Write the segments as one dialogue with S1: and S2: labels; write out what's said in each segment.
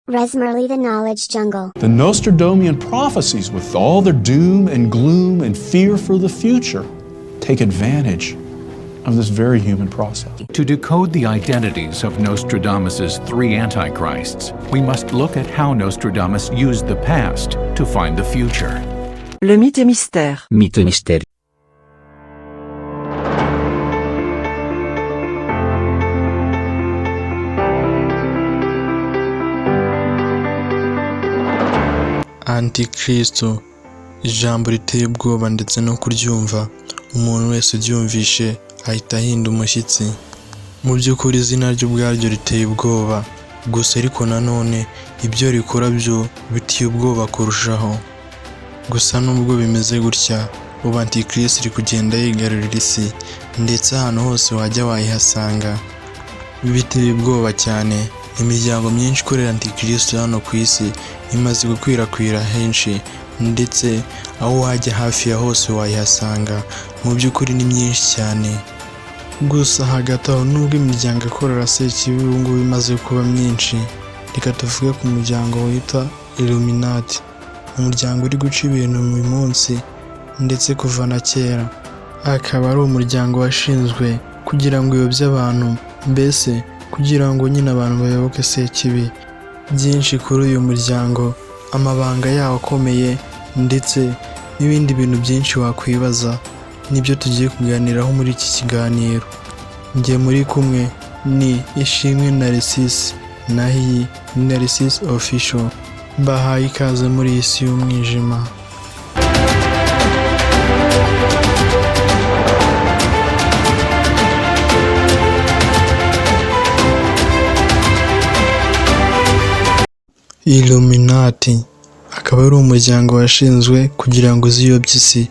S1: Resmerly the Knowledge Jungle.
S2: The Nostradamusian prophecies, with all their doom and gloom and fear for the future, take advantage of this very human process.
S3: To decode the identities of Nostradamus's three antichrists, we must look at how Nostradamus used the past to find the future.
S4: Le mythe et mystère.
S5: Mythe mystère.
S6: Antikristo, ijambo riteye ubwoba ndetse no kuryumva, umuntu wese uryumvishe ahita ahinda umushyitsi. Mu by'ukuri izina ryo ubwaryo riteye ubwoba, gusa ariko nanone ibyo rikora byo biteye ubwoba kurushaho. Gusa nubwo bimeze gutya, ubu Antikristo iri kugenda yigarurira isi, ndetse ahantu hose wajya wayihasanga. Biteye ubwoba cyane, imiryango myinshi ikorera Antikristo hano ku isi imaze gukwirakwira henshi, ndetse aho wajya hafi ya hose wayihasanga, mu by'ukuri ni myinshi cyane. Gusa hagati aho nubwo imiryango ikorera Sekibi ubu ngubu imaze kuba myinshi, reka tuvuge ku muryango witwa Illuminati, umuryango uri guca ibintu uyu munsi ndetse kuva na kera. Akaba ari umuryango washinzwe kugira ngo uyobye abantu, mbese kugira ngo nyine abantu bayoboke Sekibi. Byinshi kuri uyu muryango, amabanga yawo akomeye ndetse n'ibindi bintu byinshi wakwibaza, nibyo tugiye kuganiraho muri iki kiganiro. Njye muri kumwe ni Ishimwe Narcisse, naho iyi ni Narcisse Official. Mbahaye ikaze muri iyi si y'umwijima. Illuminati akaba ari umuryango washinzwe kugira ngo uziyobye isi.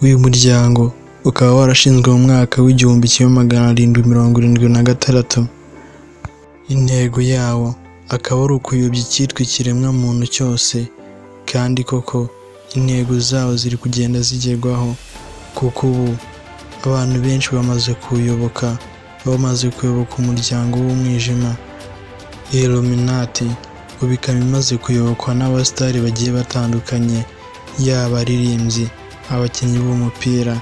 S6: Uyu muryango ukaba warashinzwe mu mwaka w'1776. Intego yawo akaba ari ukuyobya icyitwa ikiremwamuntu cyose, kandi koko intego zawo ziri kugenda zigerwaho, kuko ubu abantu benshi bamaze kuwuyoboka, bamaze kuyoboka umuryango w'umwijima. Illuminati ubu ikaba imaze kuyobokwa n'abasitari bagiye batandukanye, yaba abaririmbyi, abakinnyi b'umupira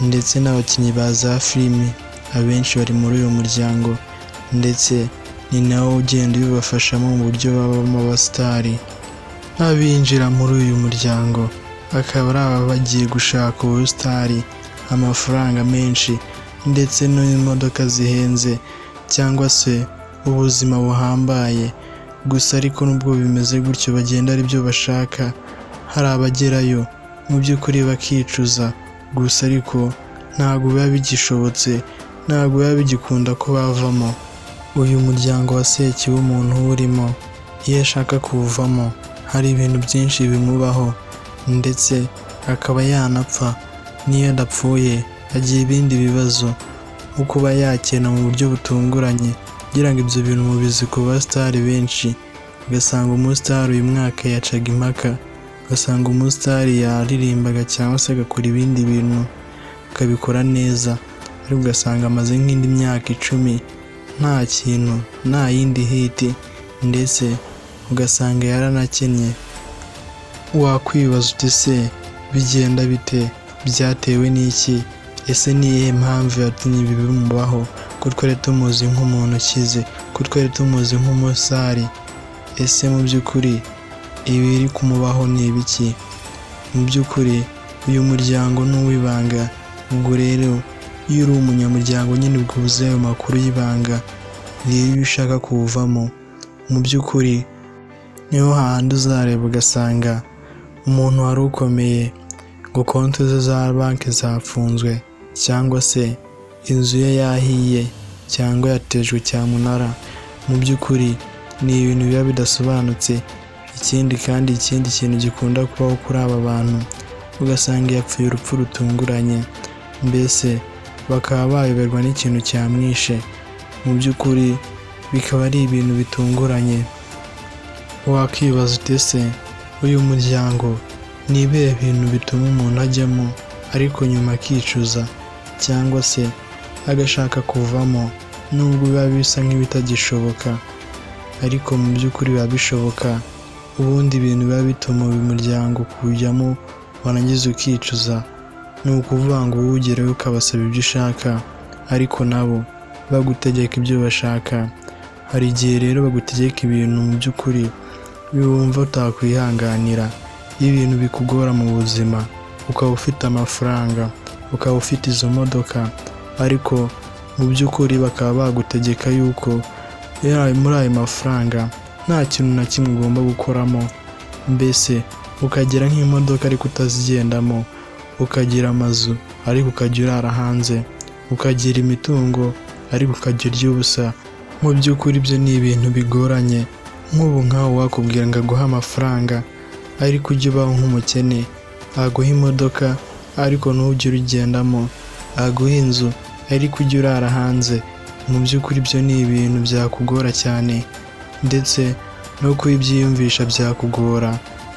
S6: ndetse n'abakinnyi ba za filimi, abenshi bari muri uyu muryango ndetse ni nawo ugenda ubibafashamo mu buryo babamo abasitari. Abinjira muri uyu muryango akaba ari ababa bagiye gushaka ubusitari, amafaranga menshi ndetse n'imodoka zihenze cyangwa se ubuzima buhambaye. Gusa ariko nubwo bimeze gutyo bagenda aribyo bashaka, hari abagerayo mu by'ukuri bakicuza, gusa ariko ntabwo biba bigishobotse, ntabwo biba bigikunda ko bavamo. Uyu muryango wa Sekibi umuntu uwurimo, iyo ashaka kuwuvamo hari ibintu byinshi bimubaho ndetse akaba yanapfa, n'iyo adapfuye agira ibindi bibazo nko kuba yakena mu buryo butunguranye, ngira ngo ibyo bintu mubizi ku basitari benshi, ugasanga umusitari uyu mwaka yacaga impaka, ugasanga umusitari yaririmbaga cyangwa se agakora ibindi bintu akabikora neza, ariko ugasanga amaze nk'indi myaka 10 nta kintu, nta yindi hiti, ndetse ugasanga yaranakennye. Wakwibaza uti se bigenda bite? Byatewe n'iki? Ese ni iyihe mpamvu yatumye ibi bimubaho? Ko twari tumuzi nk'umuntu ukize, ko twari tumuzi nk'umusitari, ese mu by'ukuri ibiri kumubaho ni ibiki? Mu by'ukuri uyu muryango ni uw'ibanga, ubwo rero iyo uri umunyamuryango nyine ubwo uzi ayo makuru y'ibanga, rero iyo ushaka kuwuvamo mu by'ukuri niho hahandi uzareba ugasanga umuntu wari ukomeye ngo konti ze za banki zafunzwe cyangwa se inzu ye yahiye cyangwa yatejwe cyamunara. Mu by'ukuri ni ibintu biba bidasobanutse. Ikindi kandi ikindi kintu gikunda kubaho kuri aba bantu, ugasanga yapfuye urupfu rutunguranye, mbese bakaba bayoberwa n'ikintu cyamwishe. Mu by'ukuri bikaba ari ibintu bitunguranye. Wakwibaza uti ese uyu muryango ni ibihe bintu bituma umuntu ajyamo ariko nyuma akicuza cyangwa se agashaka kuvamo nubwo biba bisa nk'ibitagishoboka? Ariko mu by'ukuri biba bishoboka. Ubundi ibintu biba bituma uyu muryango kuwujyamo warangiza ukicuza, ni ukuvuga ngo uwugereho ukabasaba ibyo ushaka, ariko nabo bagutegeka ibyo bashaka. Hari igihe rero bagutegeka ibintu mu by'ukuri wumva utakwihanganira. Iyo ibintu bikugora mu buzima, ukaba ufite amafaranga, ukaba ufite izo modoka, ariko mu by'ukuri bakaba bagutegeka yuko muri ayo mafaranga nta kintu na kimwe ugomba gukoramo. Mbese ukagira nk'imodoka ariko utazigendamo, ukagira amazu ariko ukajya urara hanze, ukagira imitungo ariko ukajya urya ubusa. Mu by'ukuri ibyo ni ibintu bigoranye. Nk'ubu nkawe wakubwira ngo aguhe amafaranga ariko ujye ubaho nk'umukene, aguhe imodoka ariko ntujye urugendamo, aguhe inzu ariko ujye urara hanze. Mu by'ukuri ibyo ni ibintu byakugora cyane, ndetse no kubibyiyumvisha byakugora.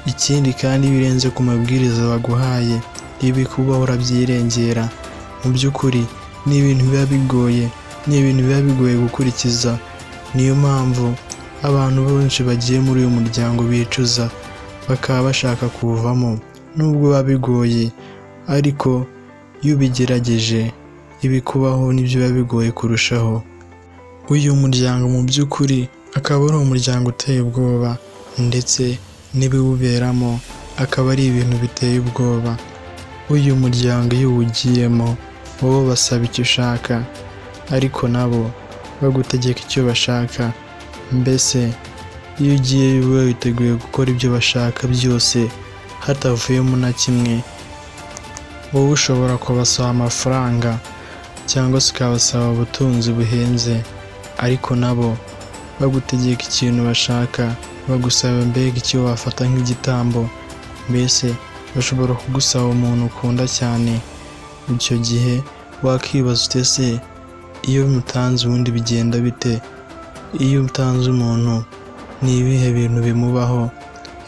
S6: Ikindi kandi iyo urenze ku mabwiriza baguhaye, ibikubaho urabyirengera. Mu by'ukuri ni ibintu biba bigoye, ni ibintu biba bigoye gukurikiza. Niyo mpamvu abantu benshi bagiye muri uyu muryango bicuza, bakaba bashaka kuwuvamo, nubwo biba bigoye, ariko iyo ubigerageje ibikubaho nibyo biba bigoye kurushaho. Uyu muryango mu by'ukuri akaba ari umuryango uteye ubwoba, ndetse n'ibiwuberamo akaba ari ibintu biteye ubwoba. Uyu muryango iyo uwugiyemo wowe basaba icyo ushaka, ariko nabo bagutegeka icyo bashaka. Mbese iyo ugiyeyo uba witeguye gukora ibyo bashaka byose hatavuyemo na kimwe. Wowe ushobora kubasaba amafaranga cyangwa se ukabasaba ubutunzi buhenze, ariko nabo bagutegeka ikintu bashaka, bagusaba mbega icyo wafata nk'igitambo. Mbese bashobora kugusaba umuntu ukunda cyane. Icyo gihe wakibaza uti ese iyo mutanze ubundi bigenda bite? Iyo utanze umuntu ni ibihe bintu bimubaho?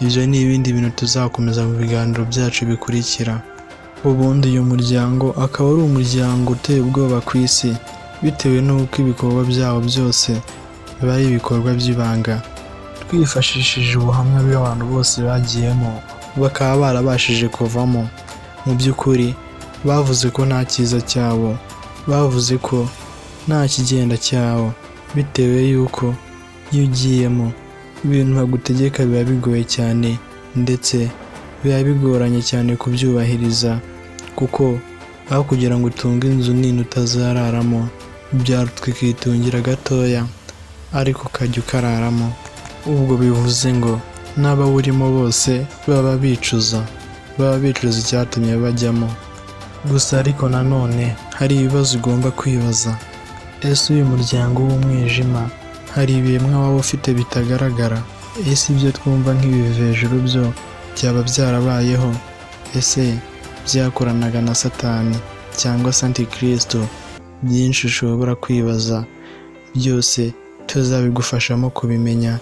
S6: Ibyo ni ibindi bintu tuzakomeza mu biganiro byacu bikurikira. Ubundi uyu muryango akaba ari umuryango uteye ubwoba ku isi, bitewe n'uko ibikorwa byabo byose biba ari ibikorwa by'ibanga. Twifashishije ubuhamya bw'abantu bose bagiyemo bakaba barabashije kuvamo, mu by'ukuri bavuze ko nta cyiza cyabo, bavuze ko nta kigenda cyabo, bitewe y'uko iyo ugiyemo ibintu bagutegeka biba bigoye cyane, ndetse biba bigoranye cyane kubyubahiriza, kuko aho kugira ngo utunge inzu nini utazararamo, byarutwa ukitungira gatoya ariko ukajya ukararamo. Ubwo bivuze ngo n'abawurimo bose baba bicuza, baba bicuza icyatumye bajyamo. Gusa ariko nanone hari ibibazo ugomba kwibaza. Ese uyu muryango w'umwijima hari ibiremwa waba ufite bitagaragara? Ese ibyo twumva nk'ibivejuru byo byaba byarabayeho? Ese byakoranaga na Satani cyangwa se Antikristo? Byinshi ushobora kwibaza, byose tuzabigufashamo kubimenya.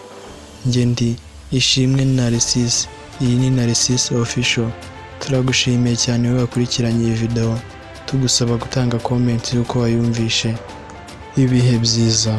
S6: Njye ndi Ishimwe Narcisse, iyi ni Narcisse Official. Turagushimiye cyane wowe wakurikiranye iyi video, tugusaba gutanga comment y'uko wayumvishe. Ibihe byiza.